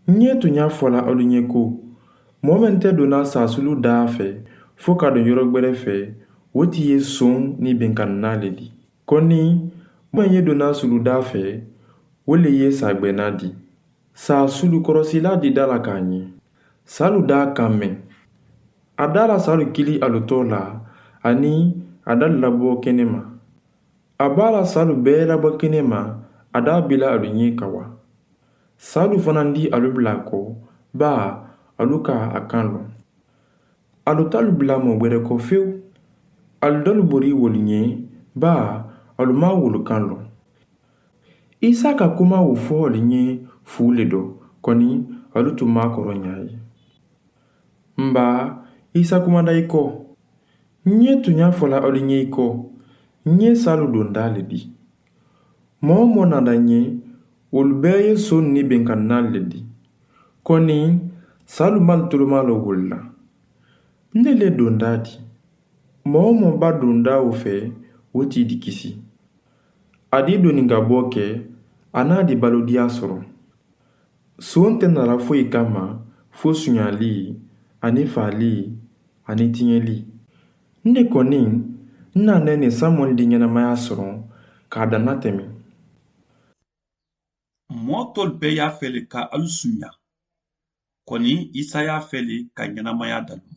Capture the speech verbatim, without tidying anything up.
N ye toɲaa fo la alu ɲe ko, moo meŋ te donna saasulu daa fɛ fo ka a duŋ yɔrɔ gbɛrɛ fɛ, wo ti ye soŋ ni beŋ ka naa le di. Kɔni moo meŋ ye donna sulu daa fɛ, wo le ye saagbɛnaa di. Saasulu kɔrɔsilaa di daa la ka a ɲe. Saalu daa kaŋ meŋ, a daa la saalu kili alu too la, aniŋ a daa laboo kenema. A baa la saalu bee laboo kenema. A daa bila alu ɲe ka wa. Saalu fanaa di alu bila ko, baa alu ka a kaŋ loŋ. Alu taalu bila moo gbɛrɛ ko fewu. Alu daalu bori wolu ɲe, baa alu maa wolu kaŋ loŋ. Isa ka kuma wo fo alu ɲe fuu le do, kɔni alu tun maa kɔrɔ ɲaa ye. N baa, isa kumanda i ko, n ye toɲaa fo la alu ɲe i ko, n ye saalu dondaa le di. Moo-wo-moo naada n ye, wolu bee ye soŋ ni beŋ ka naa le di. Kɔni saalu maalu tolomaa loŋ wolu la. N ne le dondaa di. Moo-wo-moo ba dondaa wo fɛ, wo ti di kisi. A di doni ka boo ke, a naa di balodiyaa soro. Soŋ te naa la foyi kamma fo suɲaali, aniŋ faali, aniŋ tiɲeli. N ne kɔni, n naa ne ni samoolu di ɲenamaya soro ka a danna temi. Moo toolu bee ye a fele ka alu suɲa. Kɔni isa ye a fele ka ɲenamaya dalu ma.